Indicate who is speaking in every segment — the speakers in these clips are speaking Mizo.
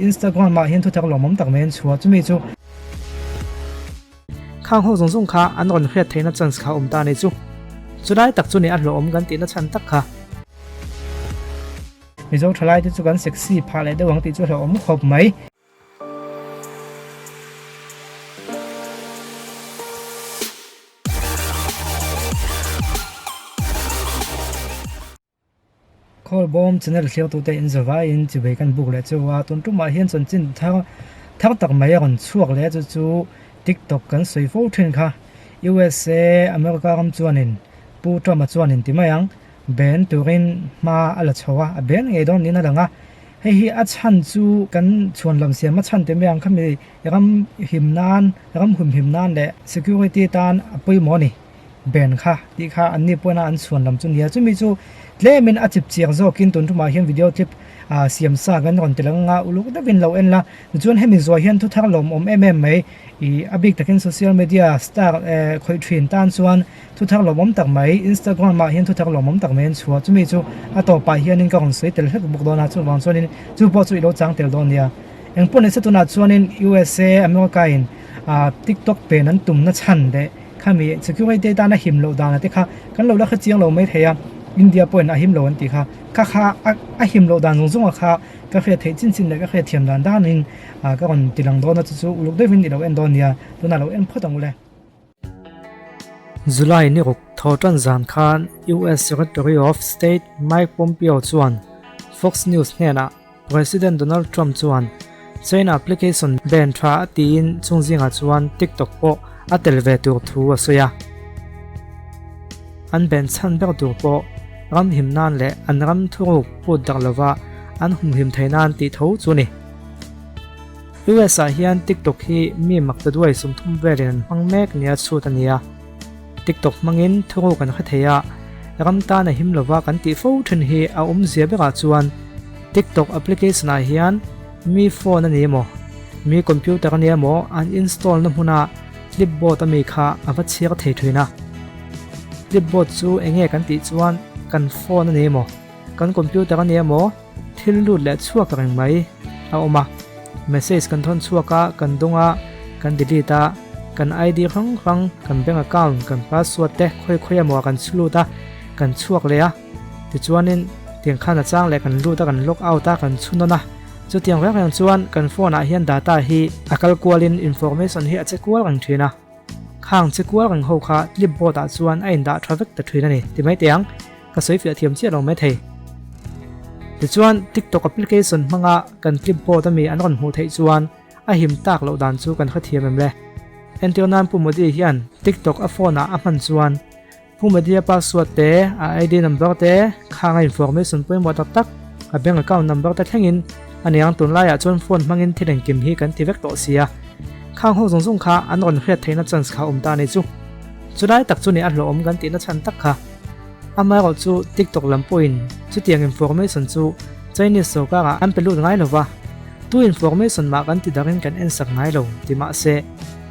Speaker 1: Instagram ah hian thuthar lawmawm tak mai an chhuah chumi chu khang ho zawng zawng kha an rawn hriat theihna chance kha a awm ta a ni chu. Chulai tak chu ni a hlawhawm kan tihna chhan tak kha. Mizo thalai te chu kan sexy phah leh deuh ang tih chu hlawhawm khawp mai. Khawlbawm channel thliaktute in zavaiin chivei kan buk leh cheu a, tun tumah hian chanchin thar thar tak mai a rawn chhuak leh a chu chu TikTok kan sawi fo thin kha USA America ram chuanin Pu Trump-a chuanin ti mai ang ben turin hma a la chho a, a ben ngei dawn niin a lang a, hei hi a chhan chu kan chhuan lam siam a chhan ti mai ang khami ram him nan ram humhim nan leh security tan a pawimawh a ni. Ben kha tih kha an ni pawina an chhuan lam chu nia chumi chu tlemin a chip chiang zawkin tun tumah hian video clip ah siam sa kan rawn ti lang a uluk deuhin lo en la tichuan hemi zuah hian thu thar lawmawm em em mai ih a bik takin social media star eh khawih thin tan chuan thu thar lawmawm tak mai instagram ah hian thu thar lawmawm tak mai an chhuah chumi chu a tawpah hianin ka rawn sawi tel hlek bawk dawn a chuvang chuanin chu pawh chu i lo chang tel dawn nia engpawh nise tunah chuanin USA America in ah tiktok pen an tumna chhan leh Khami security tana him loh dan te kha kan lo la kha chiang lo mai thei a, India pawhin a him lo an tih kha, kha kha a him loh dan zawng zawng a kha ka hriat theih chin chin leh ka hriat thiam dan danin ka rawn ti lang dawn a, chu chu uluk deuhin i lo en dawn nia, tunah lo en phawt ang ule.
Speaker 2: July ni ruk thaw tan zan khan US Secretary of State Mike Pompeo chuan Fox News hnenah President Donald Trump chuan China application ban tha a tiin chung zingah chuan TikTok pawh a tel ve tur thu a sawi a. An ban chhan ber tur pawh ram him nan leh an ram thuruk put darh lova an humhim thei nan tih tho chu a ni. US ah hian TikTok hi mi makta duai 30 velin an hmang mek nia chhut a ni a. TikTok hmangin thuruk an hre thei a, ram tan a him lova kan tih fo thin hi a awmzia berah chuan TikTok application ah hian mi phone a ni emaw, mi computer a ni emaw an install na hmuna clipboard ami kha a va chhiar thei thin a. Clipboard chu enge kan tih chuan kan phone a ni emaw, kan computer a ni emaw thil lut leh chhuak reng mai a awm a, message kan thawn chhuak a, kan dawng a, kan delete a, kan ID hrang hrang, kan bank account, kan password te khawi khawi emaw ah kan chhu lut a, kan chhuak leh a, tichuanin tiang khan a chang leh kan lut a, kan log out a, kan chhu nawn a, chutiang reng reng chuan kan phone ah hian data hi a kal kualin information hi a che kual reng thin a, khang che kual reng ho kha clipboard ah chuan a indah tha vek ta thin a ni ti mai teh ang. Ka sawi fiah thiam chiah lo mai thei. Tichuan, TikTok application hmanga kan clipboard ami an rawn hmuh theih chuan a him tak loh dan chu kan hrethiam em le? Entir nan Pu Modi hian TikTok a phone ah a hman chuan Pu Modi-a password te, a ID number te, khang a information pawimawh tak tak, a bank account number te thlengin a niang tunlaiah chuan phone hmangin thil engkim hi kan ti vek tawh sia. Khang ho zawng zawng kha an rawn hriat theihna chance kha a awm ta a ni chu. Chulai tak chu ni a hlawhawm kan tihna chhan tak kha. Amaherawh chu TikTok lam pawhin chutiang information chu Chinese sorkarah an pe lut ngai lova, tu information mah kan ti darin kan en sak ngai lo ti mah se,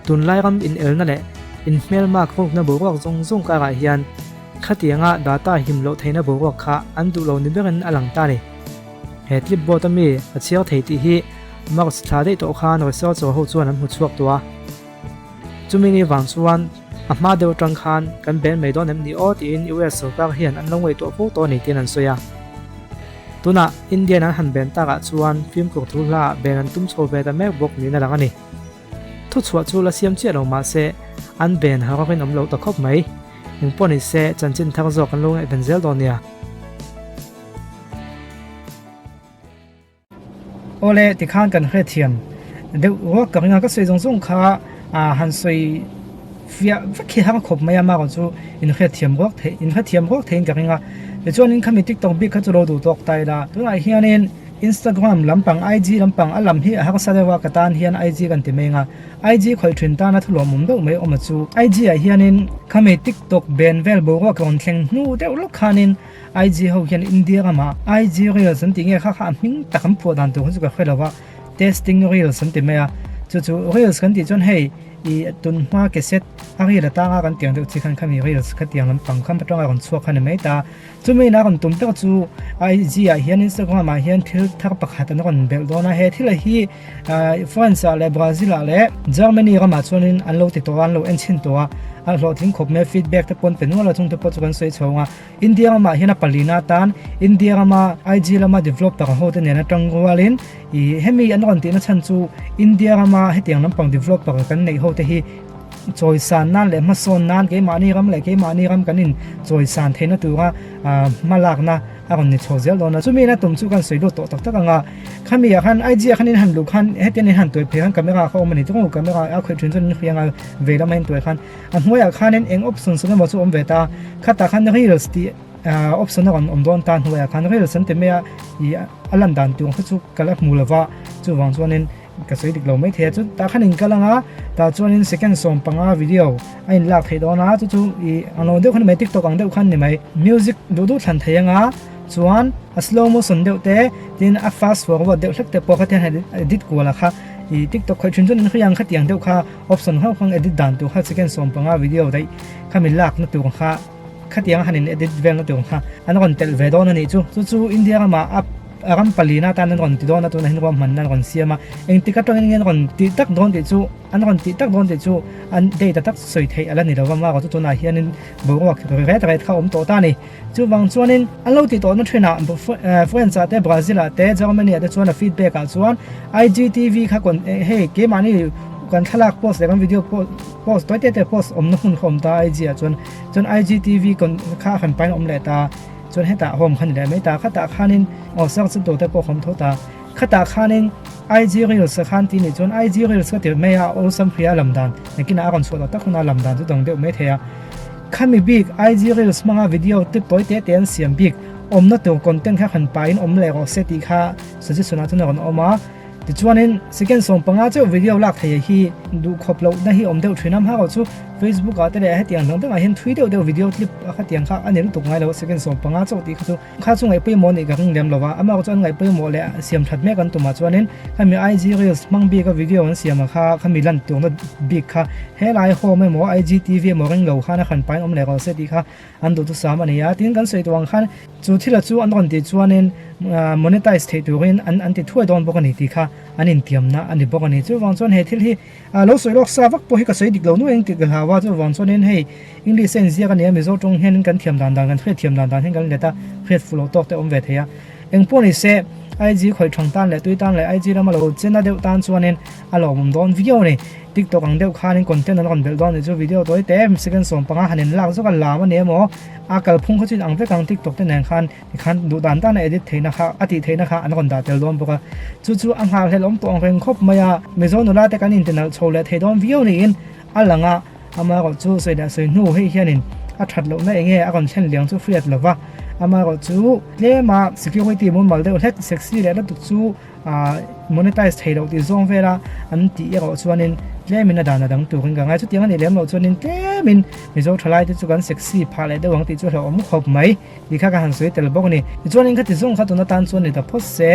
Speaker 2: tunlai ram inelna leh inhmelmak rukna boruak zawng zawng karah hian khatianga data him loh theihna boruak kha an duh lo ni berin a lang ta a ni. He clipboard a mi a chhiar thei tih hi March thla daih tawh khan researcher ho chuan an hmu chhuak tawh a. Chumi ni vang chuan a hma deuh atang khan kan ben mai dawn em ni aw tiin US sorkar hian an lo ngaihtuah fo tawh a ni tiin an sawi a. Tunah Indian an han ben takah chuan fimkhur thu hlaah ben an tum chho ve ta mek bawk niin a lang a ni. Thuchhuah chu la siam chiah lo mahse an ben harawkin awm lo ta khawp mai. Engpawh ni se chanchin thar zawk an lo ngaihven zel dawn nia.
Speaker 1: Awle tikhan kan hrethiam deuh ruak ka ring a, ka sawi zawng zawng kha han sawi fiah vek hi har khawp mai a marawh chu in hrethiam ruak theih in hrethiam ruak theihin ka ring a tichuanin khami tiktok bik kha chu lo duh tawk ta ila tunah hianin Instagram lampang IG lampang a lam hi a harsa deuh a ka tan hian IG kan ti mai ang a IG khawih thin tana thu lawmawm deuh mai awm a chu IG ah hianin khami tiktok ben vel boruak rawn thleng hnu deuh lawk khanin IG ho hian India ramah IG Reels an tih nge kha kha a hming tak an phuah dan tur hi chu ka hre lo a, testing Reels an ti mai a, chu chu Reels kan tih chuan hei I tun hma cassette a reel atanga kan tiang deuh chi khan khami reels kha tiang lampang kha atanga rawn chhuak kha ni mai ta. Chumi ina rawn tum ber chu IG ah hian Instagram ah hian thil thar pakhat an rawn belh dawn a, he thil hi France ah leh Brazil ah leh Germany ramah chuanin an lo ti tawh a, an lo en chhin tawh a, a hlawhtling khawp mai a, feedback te pawh an pe nual a, chung te pawh chu kan sawi chho ang a. India ramah hian a palina atan India rama IG lama developer ho te nen atang rualin ih hemi an rawn tihna chhan chu India rama hetiang lampang developer kan neih ho te hi chawisan nan leh hmasawn nan keimahni ram leh keimahni ram kan in chawisan theihna tura ah hma lakna a rawn ni chho zel dawn a. Chumi ina tum chu kan sawi lut tawh tak tak ang a, khami ah khan IG ah khan in han luh khan hetiang in han tuai phei khan camera kha awm a ni tlawng camera a khawih thin chuan in hria ang a vei lama in tuai khan A hnuaiah khanin eng options an emaw chu awm ve ta, khatah khan reels tih option a rawn awm dawn ta hnuaiah khan reels an ti mai a, ih a lan dan tur kha chu ka la hmu lo va, chuvang chuanin ka sawi dik lo maithei a, chu tah khan in kal ang a, tah chuanin second 15 video a in lak theih dawn a, chu chu ih ang lo deuh kha ni mai tiktok ang deuh khan ni mai, music duh duh thlan thei ang a, chuan a slow motion deuh te tin a fast forward deuh hlek te pawh kha tiang edit kual a kha ih tiktok khawih thin chuan in hriang khatiang deuh kha. Option hrang hrang edit dan tur kha second 15 video daih kha min lakna tur kha khatiang a han in edit velna tur kha an rawn telh ve dawn a nih chu. Chu chu India ramah a ram palina atan an rawn ti dawn a tunah hian ruahmanna an rawn siam a, engtik atangin nge an rawn tih tak dawn tih chu an rawn tih tak dawn tih chu an date a tak sawi theih a la ni lo va, marawh chu tunah hianin boruak ret ret kha a awm tawh ta a ni. Chuvang chuanin an lo tih tawhna thinah France ah te Brazil ah te Germany ah te chuan a feedback ah chuan IGTV kha hei keimahni kan thlalak post leh kan video post tawi te te post awmna hmun kha awm ta IG ah chuan chuan IGTV kha a han pain awm leh ta chuan hetah home kha ni leh mai ta khatah khanin aw search tur te pawh a awm tho ta khatah khanin IG reels ah khan tih nih chuan IG reels ka tirh mai a awlsam hria a lam dan nakinah a rawn chhuah loh tak hunah a lam dan chu dang deuh mai thei a. Khami bik IG Reels hmanga video te tawi te te an siam bik awmna tur content kha han pahin awm leh rawh se tih kha suggestion ah chuan a rawn awm a. Tichuanin second 15 chauh video lak thei hi duhkhawp lohna hi awm deuh thin a, hmarawh chu Facebook ah te leh hetiang dang dangah hian thui deuh deuh video clip a khatiang kha a ni lutuk ngai lo a, second 15 chauh tih kha chu kha chu ngaih pawimawh a nih ka ring lem lo a, amaherawh chu an ngaih pawimawh leh siam that mek an tumah chuanin khami IG Reels hmang bik a video an siam a kha khami lan turna bik kha helai home emaw IGTV emaw ring lo khan a hran pahin awm leh rawh se tih kha an duh thusam a ni a, tin kan sawi tawh ang khan chu thila chu an rawn tih chuanin monetize theih turin an an ti thuai dawn bawk a ni tih kha an intiamna a ni bawk a ni. Chuvang chuan he thil hi lo sawi lawk sa vak pawh hi ka sawi dik lo nuai ang tih ka hlau a, chuvang chuanin hei English a inziak a nia Mizo tawng hianin kan thiam dan dan kan hriat thiam dan dan hian kan let a, hriat fuh loh tawk te awm ve thei a. Engpawh ni se IG khawih thang tan leh tui tan leh IG lama lo chena deuh tan chuanin a lawmawm dawn viau a ni. TikTok ang deuh khanin content an rawn belh dawn a nih chu video tawi te second 15 han in lak zawk a lam a ni emaw a kalphung kha chu in ang vek ang TikTok te nen khan tikhan duh dan dan a edit theihna kha a tih theihna kha an rawn dah tel dawn bawk a chu chu a nghahhlelh awm tawh ang reng khawp mai a Mizo nula te kan intinalh chho leh thei dawn viau niin a lang a amaherawh chu sawi leh sawi hnu hei hianin a that lohna eng nge a rawn thlen liang chu hriat lova amaherawh chu tlema security mumal deuh hlek sexy leh lutuk chu Ahh monetize thei loh tih zawng vela an tih erawh chuanin tlemin a dan a dang turin ka ngai. Chutiang a nih lem loh chuanin tlemin Mizo thalai te chu kan sexy phah leh deuh ang tih chu hlauhawm khawp mai tih kha ka han sawi tel bawk a ni. Tichuanin khati zawng kha tuna tan chuan ni ta phawt se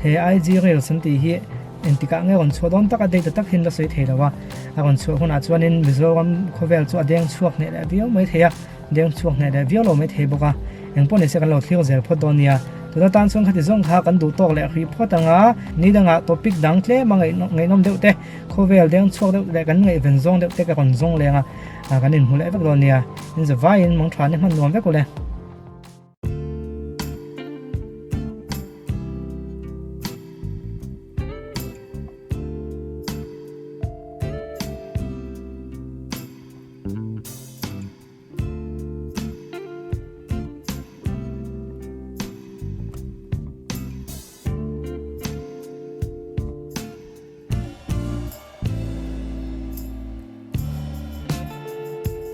Speaker 1: he IG Reels an tih hi engtikah nge rawn chhuah dawn tak a date tak hian la sawi thei lo a. A rawn chhuah hunah chuanin Mizoram khawvel chu a deng chhuak hneh leh viau mai thei a. Deng chhuak hneh leh viau lo mai thei bawk a, eng pawh nise kan lo thlir zel phawt dawn nia. Tuna tan chuan khati zawng kha kan duh tawk leh hrih phawt ang a, ni dangah topic dang tlem a ngaihnawm deuh te, khawvel deng chhuak deuh leh kan ngaihven zawng deuh te ka rawn zawng leng a, kan inhmu leh vek dawn nia. In zavaiin mangtha ni hman nuam vek ule.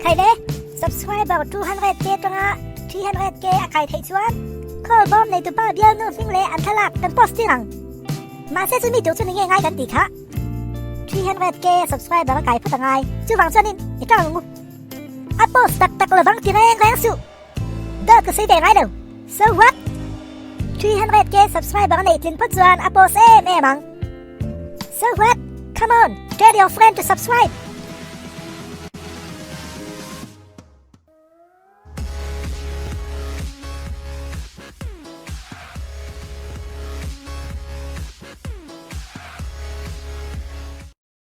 Speaker 3: Khai le, subscriber 200k tanga 300k a kai theih chuan call bawm nei tupa bialnu hming leh an thlalak kan post tir ang. Mahse chumi tur chu ni nge ngai kan tih kha. 300k subscriber a kai phawt angai. Chuvang chuanin i tang ang u. A post tak tak lovang ti reng reng suh. Dawt ka sawi ve ngai lo. So what? 300k subscriber a neih tlin phawt chuan a post em em ang. So what? Come on, tell your friend to subscribe.